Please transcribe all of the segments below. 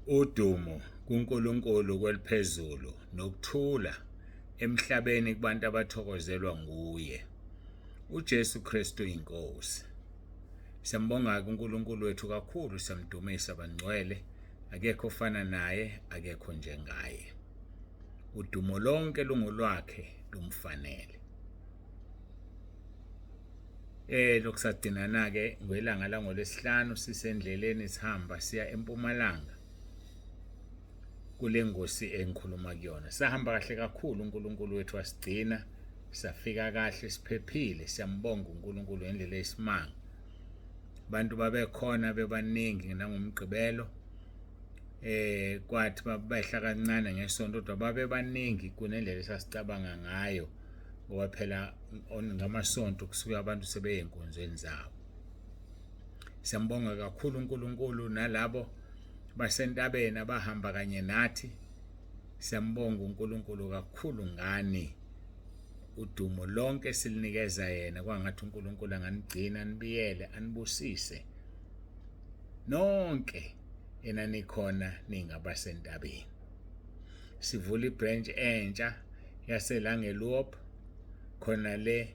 Udumo kuNkulunkulu kweliphezulu nokuthula emhlabeni kubantu abathokozelwa nguye. UJesu Kristu inkosi. Siyambonga uNkulunkulu wethu kakhulu, siyamdumisa bangcwele. Akekho ofana naye, akekho njengaye. Udumo lonke lungolwakhe lumfanele. Lokusadinana ke ngelanga langolwesihlanu sisendleleni sihamba siya eMpumalanga kule ngosi engikhuluma kuyona. Sahamba kahle kakhulu, uNkulunkulu wethu wasigcina safika kahle siphephile. Siyambonga uNkulunkulu ngendlela eyisimanga. Abantu babekhona bebaningi nangomgqibelo, kwathi babehla kancane ngesonto, kodwa babebaningi kunendlela esasicabanga ngayo, ngoba phela ngamasonto kusuke abantu sebeye enkonzweni zabo. Siyambonga kakhulu uNkulunkulu nalabo basentabeni abahamba kanye nathi. Siyambonga uNkulunkulu kakhulu ngani. Udumo lonke silinikeza yena, kwangathi uNkulunkulu anganigcina, anibiyele, anibusise nonke enanikhona ningabasentabeni. Sivula ibranch entsha yaseLangeloop khona le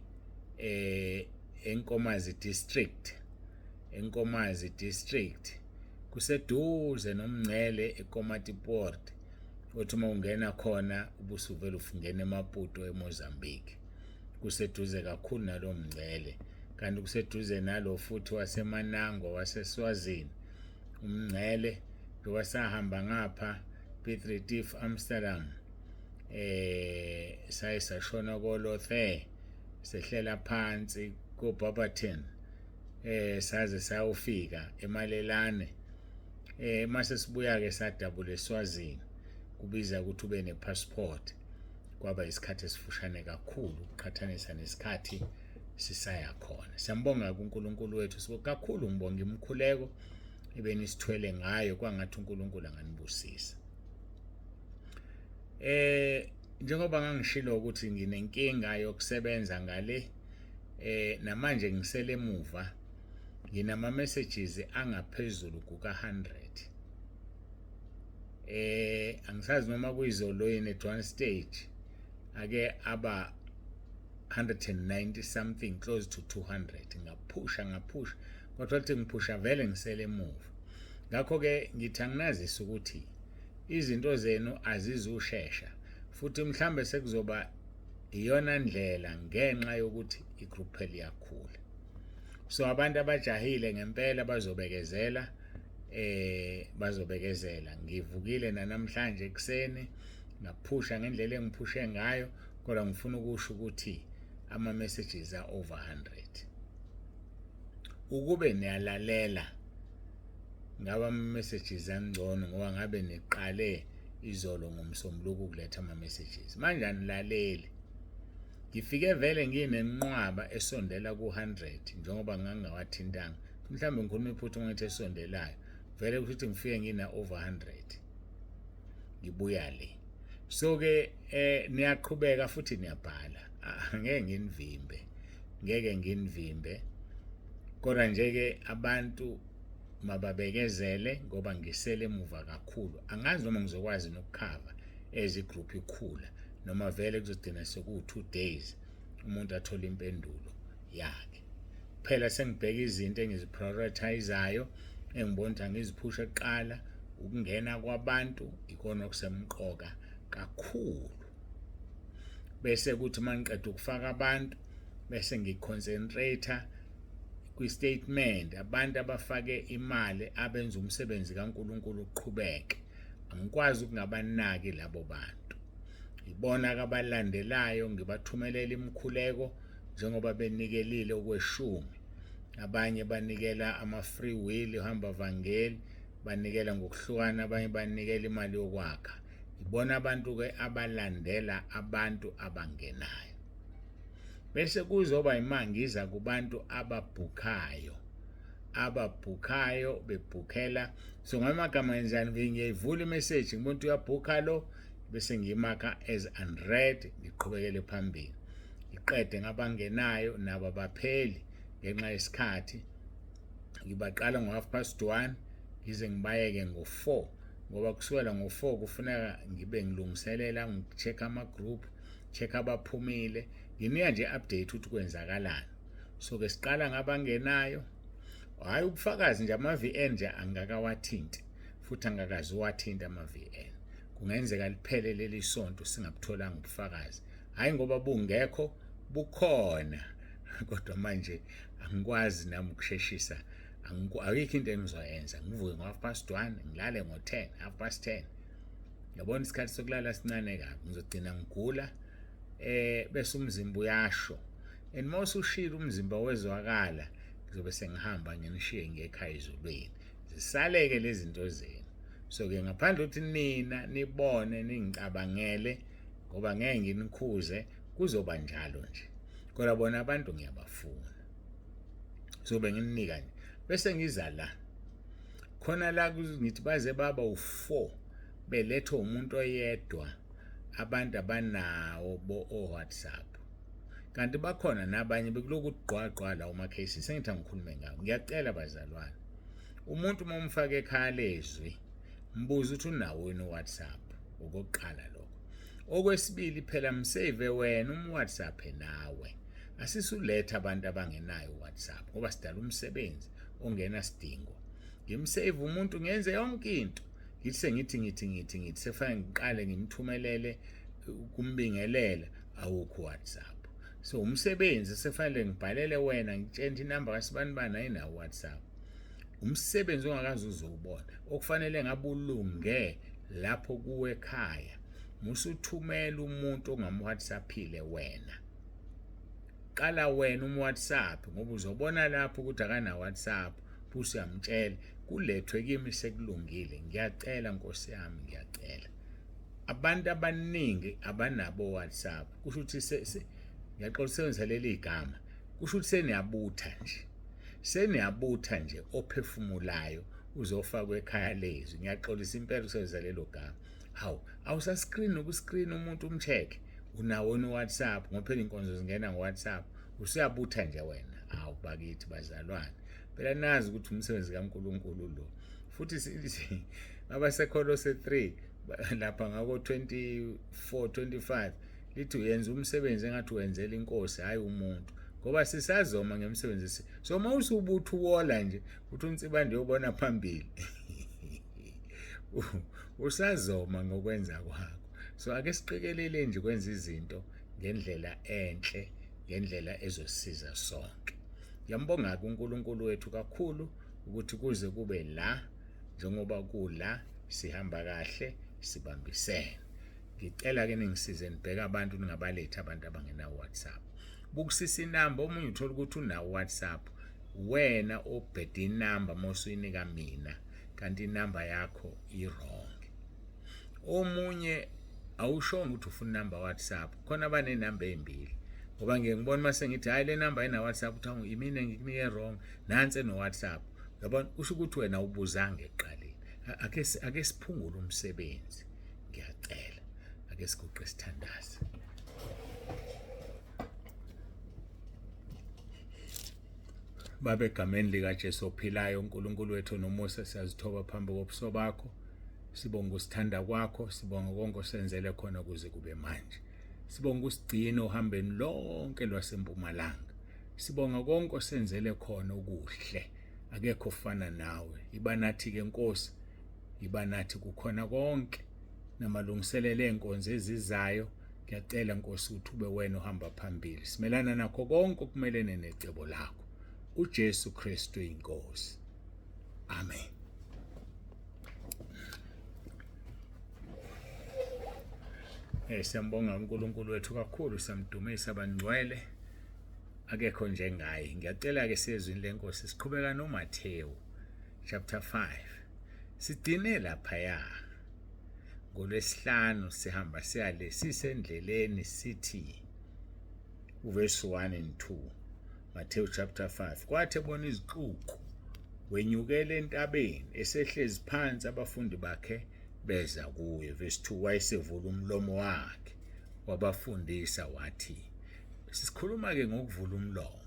eNkomazi district, eNkomazi district kuseduze nomngcele eKomatipoort, othi uma ungena khona ubusuvele ufungena eMaputo eMozambique. Kuseduze kakhulu nalo mngcele, kanti kuseduze nalo futhi waseManangwa waseSwazini umngcele, njengoba sahamba ngapha Piet Retief Amsterdam, saye sashona koLothe, sehlela phansi koBarberton, saze sayofika eMalelane. Mase sibuya ke sadabula eSwazini, kubiza ukuthi ube nepassport. Kwaba isikhathi esifushane kakhulu ukuqhathanisa nesikhathi sisaya khona. Siyambonga kuNkulunkulu wethu kakhulu, ngibonga imikhuleko ebenisithwele ngayo, kwangathi uNkulunkulu anganibusisa. Njengoba ngangishilo ukuthi nginenkinga yokusebenza ngale, namanje ngisele emuva, nginama messages angaphezulu kuka 100. Angisazi noma kuyizolo yini, at one stage ake aba 190 something, close to 200. Ngaphusha ngaphusha, kodwa ukuthi ngiphusha vele ngisele emuva. Ngakho ke ngithi anginazisa ukuthi izinto zenu azizushesha, futhi mhlambe sekuzoba iyona ndlela ngenxa yokuthi igroup phela iyakhula. So abantu abajahile ngempela bazobekezela, bazobekezela. Ngivukile namhlanje ekuseni ngaphusha ngendlela engiphushe ngayo, kodwa ngifuna ukusho ukuthi ama messages are over 100. Ukube niyalalela ngabe ama messages angcono, ngoba ngabe niqale izolo ngomsombuluko ukuletha ama messages. Manje anilaleli. Ngifike vele nginenqwaba esondela ku-100, njengoba ngangingawathintanga. Mhlawumbe ngikhuluma iphutha uma ngithi esondelayo, vele kusho ukuthi ngifike ngina over 100 ngibuya le. So ke niyaqhubeka futhi niyabhala, angeke nginivimbe, ngeke nginivimbe, kodwa nje ke abantu mababekezele ngoba ngisele emuva kakhulu. Angazi noma ngizokwazi nokukhava as igroup ikhula, noma vele kuzogcina seku 2 days umuntu athole impendulo yakhe. Phela sengibheka izinto engiziprioritizayo, engibona ukuthi angiziphushe kuqala. Ukungena kwabantu ikona okusemqoka kakhulu, bese kuthi mangiqeda ukufaka abantu bese ngiconcentrate kwi-statement, abantu abafake imali abenza umsebenzi kaNkuluNkulu uqhubeke. Angikwazi ukungabanaki labo bantu, ibona abalandelayo, ngibathumelela imikhuleko njengoba benikelile okweshumi. Abanye banikela ama-free will, uhamba vangeli, banikela ngokuhlukana, abanye banikela imali yokwakha. Ibona abantu-ke abalandela abantu abangenayo, bese kuzoba imangiza kubantu ababhukhayo, ababhukhayo bebhukhela. So ngamagama ngenzani? Ngiyayivula imessage, ngibona ukuthi uyabhukha lo, bese ngiyimakha as unread, ngiqhubekele phambili, ngiqede ngabangenayo. Nabo abapheli ngenxa yesikhathi. Ngibaqala ngo-1:30 ngize ngibayeke ngo-4. Ngoba kusukela ngo-4 kufuneka ngibe ngilungiselela, ngi-check ama-group, check abaphumile, nginika nje update ukuthi kwenzakalani. So ke siqala ngabangenayo. Hhayi ubufakazi nje, ama-VN nje angikakawathinti futhi angakaze uwathinta ama-VN. Kungenzeka liphele leli sonto singabutholanga ubufakazi, hhayi ngoba bungekho, bukhona, kodwa manje angikwazi nami ukusheshisa. Ayikho into engizoyenza, ngivuke ngo-1:30 ngilale ngo-10, 10:30. Yabona isikhathi sokulala sincane kabi, ngizogcina ngigula bese umzimba uyasho, and uma usushilo umzimba wezwakala, ngizobe sengihamba nginishiye ngekhaya ezulwini, zisaleke lezi zinto zenu. So-ke ngaphandle ukuthi nina nibone ningicabangele, ngoba ngeke nginikhuze, kuzoba njalo nje, kodwa bona abantu ngiyabafuna. So bengininika nje, bese ngiza la khona la ngithi baze baba u4 belethwa umuntu oyedwa, abantu abanawo bo o-WhatsApp, kanti bakhona nabanye bekuloku kugqwagqwa la uma cases sengithi angikhulume ngawo. Ngiyacela bazalwane, umuntu uma umfake ekhaya lezwi, mbuze ukuthi unawo yini uWhatsApp, okokuqala lokho. Okwesibili phela msave wena umWhatsApp nawe, asisuletha abantu abangenayo uWhatsApp ngoba sidala umsebenzi ongena sidingo. Ngimsave umuntu, ngenze yonke into, ngithi sengithi ngithi ngithi ngithi sekufanele ngiqale ngimthumelele kumbingelela, awukho WhatsApp. So umsebenzi sekufanele ngibhalele wena, ngitshela ukuthi inamba kasibanibani ayinawo WhatsApp. Umsebenzi ongakaze uzowubona, okufanele ngabe ulunge lapho kuwe ekhaya, musuthumela umuntu ongamWhatsAppile wena. Qala wena umWhatsApp, ngoba uzobona lapho ukuthi akana WhatsApp, bese uyamtshela kulethwe kimi sekulungile. Ngiyacela Nkosi yami, ngiyacela. Abantu abaningi abanabo WhatsApp, kusho ukuthi ngiyaxolisa usebenzisa leli gama, kusho ukuthi seniyabutha nje, seniyabutha nje ophefumulayo uzofakwa ekhaya lezwi. Ngiyaxolisa impela ukusebenzisa lelo gama. Hawu, awusascreen nokuscreen umuntu umcheck unawo no WhatsApp, ngoba phela inkonzo zingena ngo WhatsApp, usuyabutha nje wena. Hawu bakithi bazalwane, phela nazi ukuthi umsebenzi kaNkuluNkulu lo. Futhi abaseKholose 3 lapha ngako 24 25 lithi uyenza umsebenzi engathi wenzela inkosi, hayi umuntu, ngoba sisazoma ngemsebenzi. So uma usubutha uwola nje uthi uNsibande uyobona phambili, usazoma ngokwenza kwakho. So ake siqikelele nje kwenza izinto ngendlela enhle, ngendlela ezosiza sonke. Ngiyambonga uNkulunkulu wethu kakhulu ukuthi kuze kube la, njengoba kula sihamba kahle, sibambisene. Ngicela ke ningisize nibheke abantu, ningabalethi abantu abangenawo WhatsApp. Bukusisa inamba, omunye uthola ukuthi unawo WhatsApp, wena obheda inamba mawusuyinika mina, kanti inamba yakho i-wrong. Omunye awushongo ukuthi ufuna inamba WhatsApp, khona abanenamba ezimbili, ngoba ngiye ngibona mase ngithi hayi le namba ayina WhatsApp, uthi awu imina ngikunike wrong, nansi eno WhatsApp. Yabona, usho ukuthi wena ubuzanga ekuqaleni. Ake siphungule umsebenzi, ngiyacela. Ake siguqe sithandaze. Baba, egameni likaJesu ophilayo, uNkulunkulu wethu nomusa, siyazithoba phambi kobuso bakho. Sibonga usithanda kwakho, sibonga konke osenzele khona kuze kube manje. Sibonga usigcina ohambeni lonke lwasempumalanga. Sibonga konke osenzele khona okuhle. Akekho ofana nawe. Iba nathi ke Nkosi, iba nathi kukhona konke namalungiselelo enkonzo ezizayo. Ngiyacela Nkosi ukuthi ube wena ohamba phambili. Simelana nakho konke okumelene necebo lakho. uJesu Kristu inkosi. Amen. Siyambonga uNkulunkulu wethu kakhulu, siyamdumisa abangcwele, akekho njengaye. Ngiyacela ke sezwini lenkosi siqhubeka noMathewu chapter 5. Sigcine laphaya ngolwesihlanu, sihamba siyale sisendleleni, sithi uverse 1 and 2 Matthew chapter 5. Kwathi ebona izixuku wenyukela entabeni, esehlezi phansi abafundi bakhe beza kuye. Verse 2, wayesevula umlomo wakhe wabafundisa wathi, sikhuluma ke ngokuvula umlomo,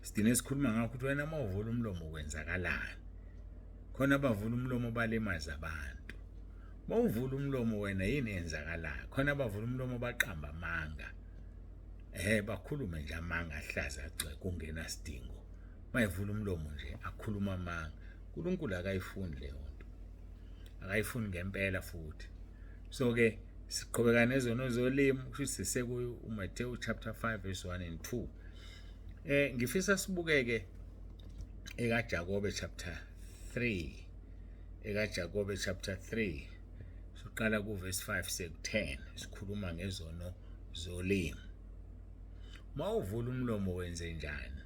sidine sikhuluma ngakho ukuthi wena uma uvula umlomo kwenzakalani. Khona abavula umlomo balimaza abantu. Mawuvula umlomo wena yini eyenzakalayo? Khona abavula umlomo baqamba amanga. Bakhulume nje amanga ahlaza agcwe kungena sidingo. Mayevula umlomo nje akhuluma amanga. uNkulunkulu akayifuni leyo nto. Akayifuni ngempela futhi. So ke siqhubeka nezono zolimi kusho ukuthi sisekuyo uMathewu chapter 5 verse 1 and 2. Ngifisa sibukeke ekaJakobe chapter 3, ekaJakobe chapter 3 siqala ku verse 5 seku 10, sikhuluma ngezono zolimi. Mawuvula umlomo wenze njani?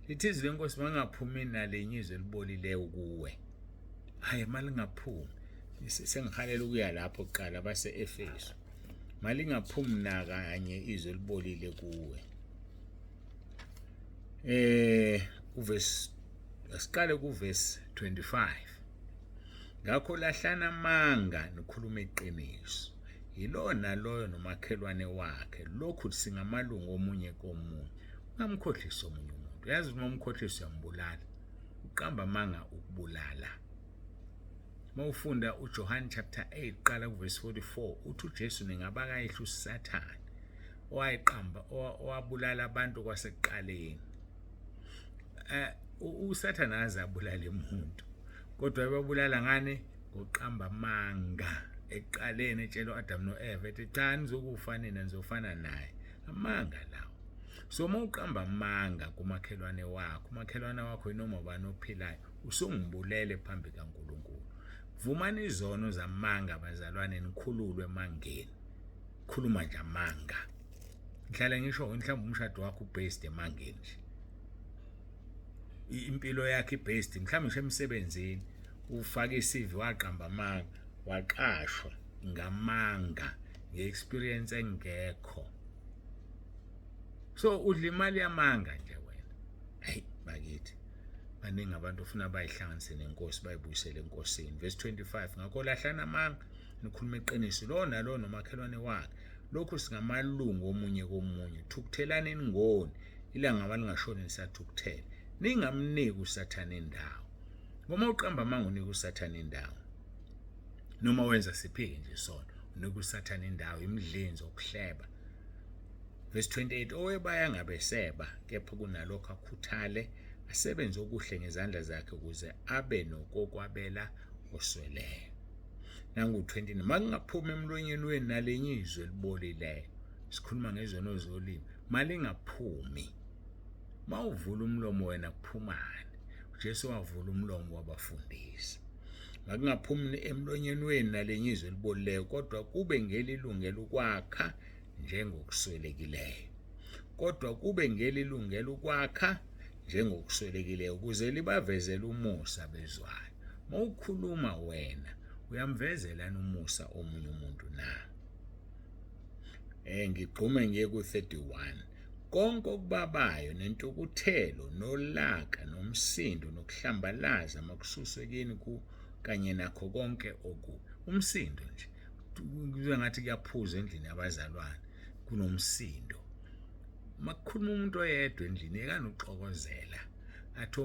Lithi izwi lenkosi, mangaphumi nalinye izwi elibolileyo kuwe. Hayi, malingaphumi. Sengihalela ukuya lapho kuqala base Efesu. Malingaphumi nakanye izwi elibolile kuwe. Uverse, asiqale kuverse 25. Ngakho lahlana amanga nikhuluma iqiniso. Yilona loyo nomakhelwane wakhe. Lokhu singamalungu omunye komunye. Ungamkhohlisi omunye umuntu. Uyazi uma umkhohlisa uyambulala. Uqamba amanga ukubulala. Mawufunda uJohn chapter 8 qala kuverse 44 uthi uJesu ningabakayihlo uSathane owayeqamba owabulala abantu kwasekuqaleni. uSathane aze abulale umuntu, kodwa ebabulala ngani? Ngoqamba amanga. Ekuqaleni etshela uAdam noEva ethi cha, nizokufa nina, nizofana naye. Amanga lawo. So uma uqamba amanga kumakhelwane wakho, umakhelwane wakho inoma ubani ophilayo, usungibulele phambi kaNkulunkulu. Vumani izono zamanga bazalwane, nikhululwe emangeni. Khuluma nje amanga. Ngihlale ngisho mhlawumbe umshado wakho ubased emangeni nje. Impilo yakhe ibased mhlawumbe ngisho emsebenzini, ufake iCV waqamba amanga, waqashwa ngamanga ngeexperience engekho. So udla imali yamanga nje wena. Hey bakithi, baningi abantu ofuna bayihlanganise nenkosi, bayibuyisele enkosini. Verse 25, ngakho lahlana amanga nikhuluma iqiniso lo nalo nomakhelwane wakhe. Lokhu singamalungu omunye komunye. Thukuthelani ningoni, ilanga malingashoni nisathukuthele. Ningamniki uSathane indawo. Ngoba uqamba amanga unika uSathane indawo. Noma wenza siphike nje sona, unika uSathane indawo, imidlinzo okuhleba. Verse 28, owebaya ngabeseba, kepha kunalokho akhuthale asebenze okuhle ngezandla zakhe ukuze abe nokokwabela osweleyo. Nangu 20, makungaphumi emlonyeni wenu nalinye izwi elibolileyo. Sikhuluma ngezono zolimi, malingaphumi. Mawuvula umlomo wena kuphumani? uJesu wavula umlomo wabafundisa. Makungaphumi emlonyeni wenu nalinye izwi elibolileyo, kodwa kube ngelilungela ukwakha njengokuswelekileyo. Kodwa kube ngelilungela ukwakha njengokuswelekileyo, ukuze libavezele umusa bezwayo. Mawukhuluma wena uyamvezelana umusa omunye umuntu na? Ngigxume ngiye ku-31. Konke okubabayo nentukuthelo nolaka nomsindo nokuhlambalaza makususwe kini ku kanye nakho konke okubi. Umsindo nje kuze ngathi kuyaphuza endlini yabazalwane, kunomsindo. Makukhuluma umuntu oyedwa endlini yekani uxokozela, athi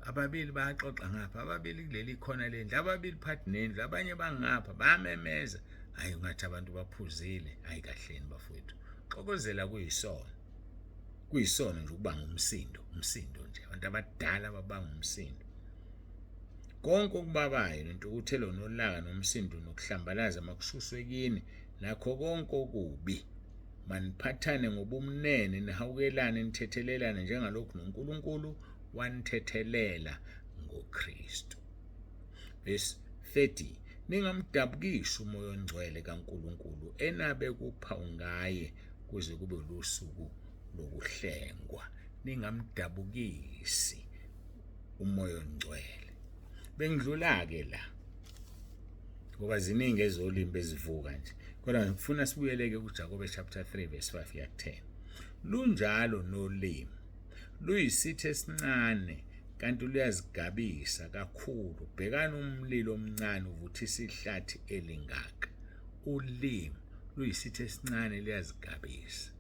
ababili bayaxoxa ngapha, ababili kuleli khona lendlu, ababili phakathi nendlu, abanye bangapha bayamemeza. Hayi, ungathi abantu baphuzile. Hayi kahleni bafowethu, xokozela kuyisono, kuyisono nje ukubanga umsindo, umsindo nje. Abantu abadala babanga umsindo. Konke okubabayo nentukuthelo nolaka nomsindo nokuhlambalaza makususwe kini nakho konke okubi. Maniphathane ngobumnene, nihawukelane, nithethelelane njengalokhu noNkulunkulu wanithethelela ngoKristu. Verse 30, ningamdabukisi uMoya oNgcwele kaNkulunkulu enabe kuphawu ngaye kuze kube lusuku lokuhlengwa. Ningamdabukisi uMoya oNgcwele. Bengidlula-ke la ngoba ziningi ezolimi ezivuka nje, kodwa ngifuna sibuyeleke kuJakobe chapter 3 verse 5 ya 10. Lunjalo nolimi, luyisitha esincane kanti luyazigabisa kakhulu. Bhekani umlilo omncane uvuthisa ihlathi elingaka. Ulimi luyisitha esincane, luyazigabisa.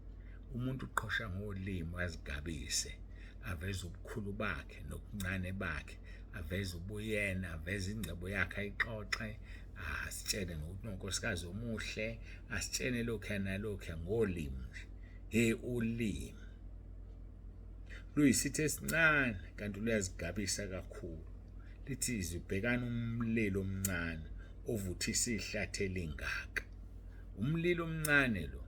Umuntu uqhosha ngolimi azigabise, aveze ubukhulu bakhe nobuncane bakhe. Aveze ubuyena, aveze ingcebo yakhe ayixoxe, asitshele ngokuthi unonkosikazi omuhle, asitshene lokhuya nalokhuya ngolimi nje. Hey, ulimi luyisitha esincane kanti luyazigabisa kakhulu. Lithi izwi bhekana umlilo omncane ovuthisa ihlathi elingaka. Umlilo omncane lo,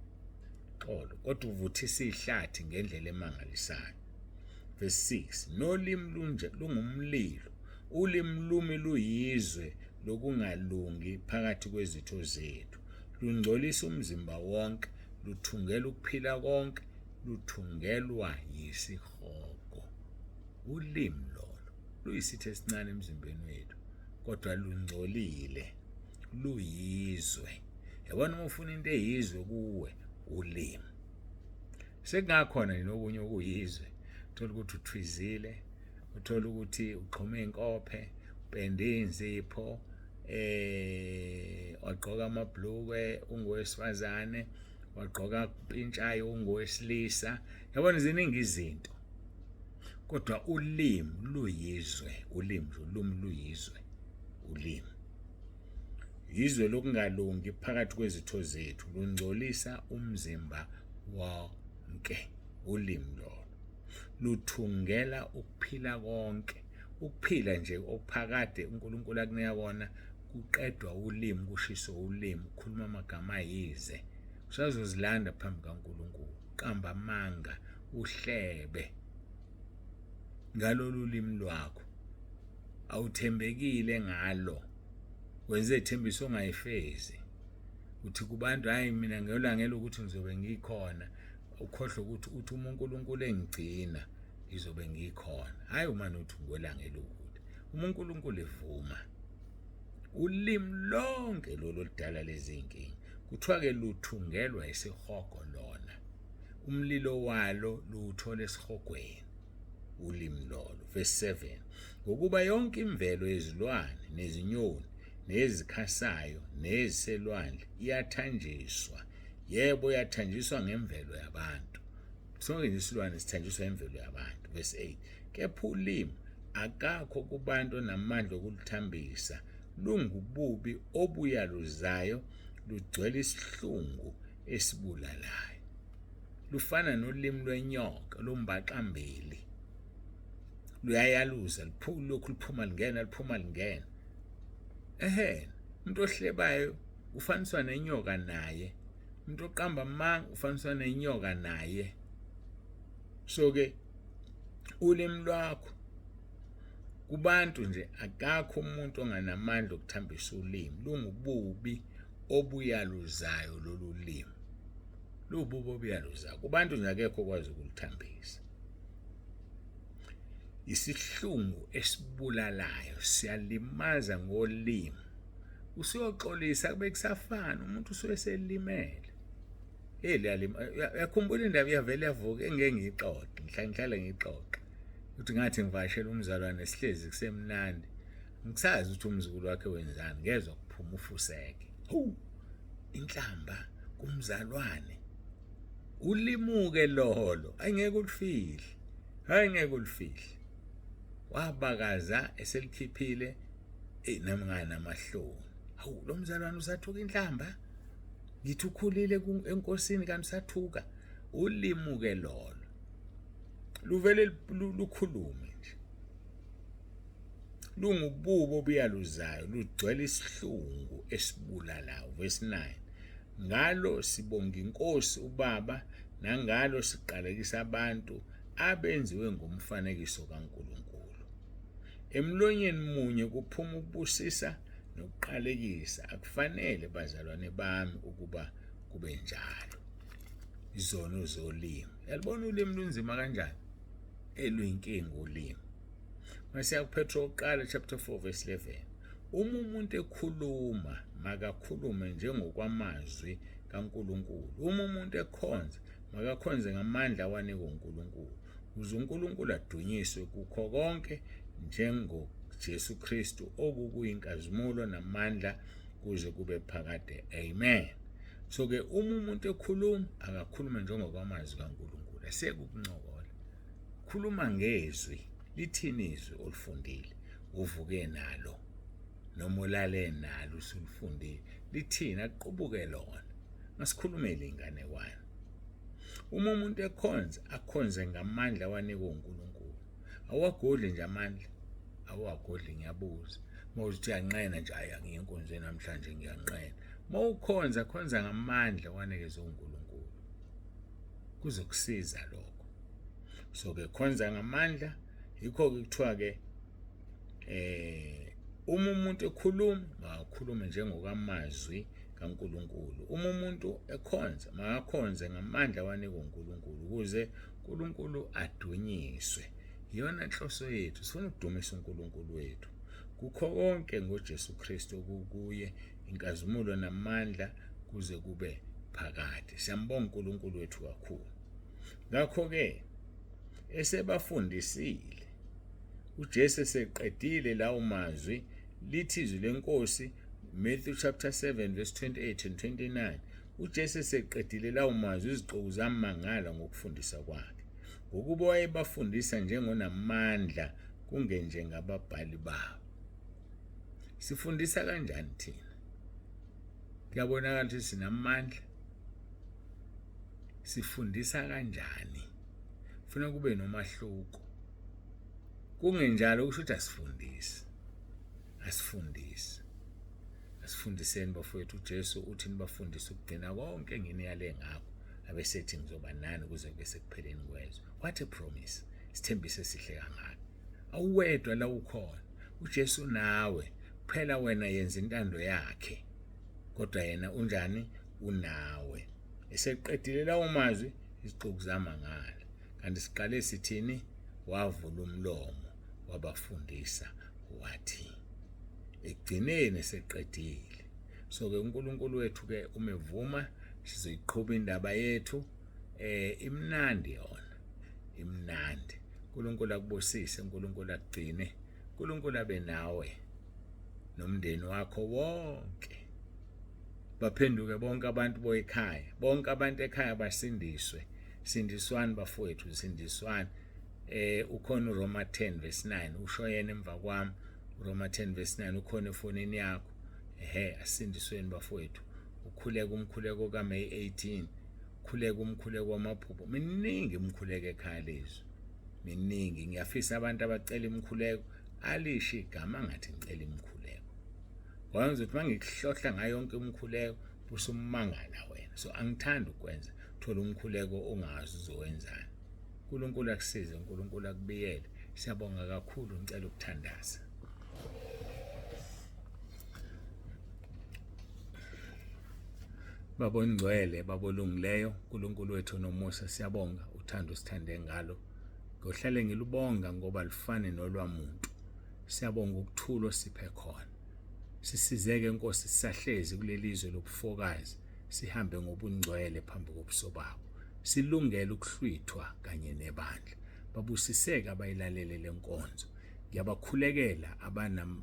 xolo, kodwa uvuthisa ihlathi ngendlela emangalisayo. Verse 6, nolimi lunje lungumlilo, ulimi lumi luyizwe lokungalungi phakathi kwezitho zethu, lungcolisa umzimba wonke, luthungela ukuphila konke, luthungelwa yisihogo. Ulimi lolo luyisitho esincane emzimbeni wethu, kodwa lungcolile, luyizwe. Yabona, uma ufuna into eyizwe kuwe, ulimi. Sekungakhona nje nokunye okuyizwe, uthola ukuthi uthwizile, uthola ukuthi uxhume inkophe, upende inzipho, wagqoka amabhlukwe ungowesifazane, wagqoka pintshayo ungowesilisa. Yabona, ziningi izinto, kodwa ulimi luyizwe. Ulimi nje, ulimi luyizwe. Ulimi yizwe lokungalungi phakathi kwezitho zethu, lungcolisa umzimba wonke. Ulimi lolo luthungela ukuphila konke, ukuphila nje okuphakade uNkulunkulu akunika kona kuqedwa ulimi, kushiswe ulimi, ukhuluma amagama ayize. Usazozilanda phambi kaNkulunkulu, qamba amanga, uhlebe ngalolu limi lwakho, awuthembekile ngalo, wenze ithembiso ongayifezi. Uthi kubantu, hayi mina ngiyolangela ukuthi ngizobe ngikhona, ukhohlwe ukuthi uthi uma uNkulunkulu engigcina ngizobe ngikhona. Hayi uma uthi ngolangela ukuthi uma uNkulunkulu evuma. Ulimi lonke lolu oludala lezi nkinga, kuthiwa ke luthungelwa isihogo lona, umlilo walo luwuthola esihogweni ulimi lolo. Verse 7, ngokuba yonke imvelo yezilwane nezinyoni nezikhasayo neziselwandle iyathanjiswa, yebo iyathanjiswa ngemvelo yabantu. Sonke nje isilwane sithanjiswa imvelo yabantu. Verse 8, kepha ulimi akakho kubantu onamandla okuluthambisa, lungububi obuyaluzayo, lugcwele isihlungu esibulalayo, lufana nolimi lwenyoka lombaxambili, luyayaluza, lokhu liphuma lingena, liphuma lingena. Ehhe, umuntu ohlebayo ufaniswa nenyoka naye, umuntu oqamba amanga ufaniswa nenyoka naye. So ke ulimi lwakho kubantu nje, akakho umuntu onganamandla okuthambisa ulimi, lungububi obuyaluzayo lolu limi, lububi obuyaluzayo kubantu nje, akekho okwazi ukuluthambisa. Isihlungu esibulalayo, siyalimaza ngolimi. Usuyoxolisa kube kusafana, umuntu usuke selimele. Hey, liyalima. Uyakhumbula indaba iyavele yavuka engeke ngiyixoxe, ngihlale ngihlale ngiyixoxe. Uthi ngathi ngivakashela umzalwane, sihlezi kusemnandi, ngisazi ukuthi umzukulu wakhe wenzani, ngezwa kuphuma ufuseke. Hawu, inhlamba kumzalwane. Ulimuke lolo, ayingeke ulifihle, hayi ngeke ulifihle. Wabakaza eselikhiphile, eyi nami nganamahloni. Hawu, lo mzalwane usathuka inhlamba, ngithi ukhulile enkosini kanti usathuka. Ulimuke lolo, luvele lukhulume nje, lungububo obuyaluzayo, lugcwele isihlungu esibulalayo. Verse 9, ngalo sibonga inkosi ubaba, nangalo siqalekisa abantu abenziwe ngomfanekiso kaNkulunkulu. Emlonyeni munye kuphuma ukubusisa nokuqalekisa. Akufanele, bazalwane bami, ukuba kube njalo. Izono zolimi, yalibona ulimi lunzima kanjani, eluyinkinga ulimi. Masiya kuPetro oqala chapter 4 verse 11, uma umuntu ekhuluma makakhulume njengokwamazwi kaNkulunkulu, uma umuntu ekhonza makakhonze ngamandla awanikwe uNkulunkulu, ukuze uNkulunkulu adunyiswe kukho konke njengoJesu Kristu, okukuyinkazimulo namandla kuze kube phakade. Amen. So ke uma umuntu ekhuluma akakhulume njengokwamazwi kaNkulunkulu, aseke ukuncokola. Khuluma ngezwi, lithini izwi olifundile? Uvuke nalo noma ulale nalo usulifundile. Lithini? Aqubuke lona. Masikhulumele inganekwane. Uma umuntu ekhonza, akhonze ngamandla awanikwe uNkulunkulu. Awuwagodli nje amandla, awuwagodli ngiyabuza. Uma uthi uyanqena nje, hayi angiye enkonzweni namhlanje ngiyanqena. Uma ukhonza, khonza ngamandla owanikezwe uNkulunkulu. Kuzokusiza lokho. So-ke khonza ngamandla, yikho-ke kuthiwa-ke uma umuntu ekhuluma, makakhulume njengokwamazwi kaNkulunkulu. Uma umuntu ekhonza, makakhonze ngamandla awanikwe uNkulunkulu ukuze uNkulunkulu adunyiswe. Iyona nhloso yethu, sifuna ukudumisa uNkulunkulu wethu kukho konke ngoJesu Kristu okukuye inkazimulo namandla kuze kube phakade. Siyambonga uNkulunkulu wethu kakhulu. Ngakho-ke esebafundisile uJesu eseqedile lawo mazwi, lithi izwi lenkosi Matthew chapter 7 verse 28 and 29, uJesu eseqedile lawo mazwi izixuku zamangala ngokufundisa kwakhe, ngokuba wayebafundisa njengonamandla kungenjengababhali babo. Sifundisa kanjani thina? Kuyabonakala ukuthi sinamandla. Sifundisa kanjani? Funa kube nomahluko. Kungenjalo kusho ukuthi asifundisi. Asifundisi. Asifundiseni bafowethu. uJesu uthi nibafundise ukugcina konke enginiyale ngakho, abesethi ngizoba nani kuze kube sekupheleni kwezwe. What a promise. Isithembiso esihle kangaka. Awuwedwa la ukhona. uJesu nawe. Kuphela wena yenza intando yakhe. Kodwa yena unjani? Unawe. Eseqedile lawo mazwi, izixuku zamangala. Kanti siqale sithini? Wavula umlomo wabafundisa wathi ekugcineni eseqedile. So ke uNkulunkulu wethu ke umevuma sizoyiqhuba indaba yethu, imnandi yona, imnandi. uNkulunkulu akubusise, uNkulunkulu akugcine, uNkulunkulu abe nawe nomndeni wakho wonke. Baphenduke bonke abantu boyikhaya, bonke abantu ekhaya basindiswe. Sindiswani bafowethu, sindiswani. Ukhona uRoma 10 verse 9, usho yena emva kwami. uRoma 10 verse 9 ukhona efonini yakho. Ehe, asindisweni bafowethu. Ukhuleka umkhuleko kaMay 18, khuleka umkhuleko wamaphupho. Miningi imikhuleko ekhaya lezwi, miningi. Ngiyafisa abantu abacela imikhuleko alisho igama ngathi ngicela imikhuleko, ngoba ngizothi mangikuhlohla ngayo yonke imikhuleko usumangala wena. So angithandi ukwenza thola umkhuleko ongazi uzowenzani. uNkulunkulu akusize, uNkulunkulu akubiyele. Siyabonga kakhulu, ngicela ukuthandaza. Baba ongcwele, Baba olungileyo, uNkulunkulu wethu nomusa, siyabonga uthando sithande ngalo. Ngohlale ngilubonga ngoba lufane nolwamuntu. Siyabonga ukuthula osiphe khona. Sisizeke Nkosi, sisahlezi kuleli zwe lobufokazi, sihambe ngobungcwele phambi kobuso bakho. Silungele ukuhlwithwa kanye nebandla. Babusiseke abayilalele lenkonzo. Ngiyabakhulekela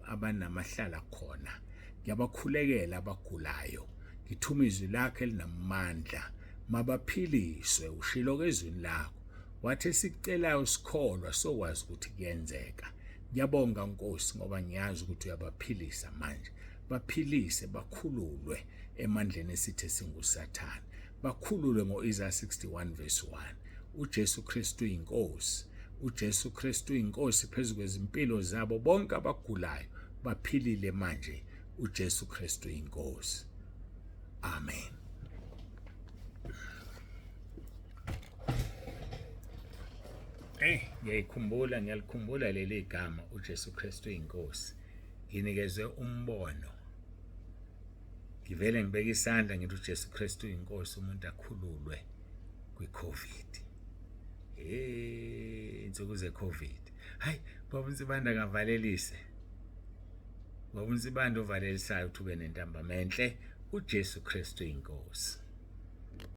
abanamahlala khona. Ngiyabakhulekela abagulayo. Ngithuma izwi lakho elinamandla. Mabaphiliswe, ushilo kezwini lakho. Wathi esikucelayo sikholwa sokwazi ukuthi kuyenzeka. Ngiyabonga Nkosi ngoba ngiyazi ukuthi uyabaphilisa manje. Baphilise, bakhululwe emandleni esithe singuSathane. Bakhululwe ngo-Isaiah 61 verse 1. uJesu Kristu inkosi. uJesu Kristu inkosi phezu kwezimpilo zabo bonke abagulayo baphilile manje. uJesu Kristu inkosi. Amen. Hey, ngiyayikhumbula, ngiyalikhumbula leli gama uJesu Kristu inkosi. Nginikezwe umbono. Ngivele ngibeka isandla ngithi uJesu Kristu inkosi, umuntu akhululwe kwiCovid. Hey, insuku zeCovid. Hayi, baba uNsibanda akavalelise. Baba uNsibanda ovalelisayo uthi ube nentambama enhle. uJesu Kristu inkosi.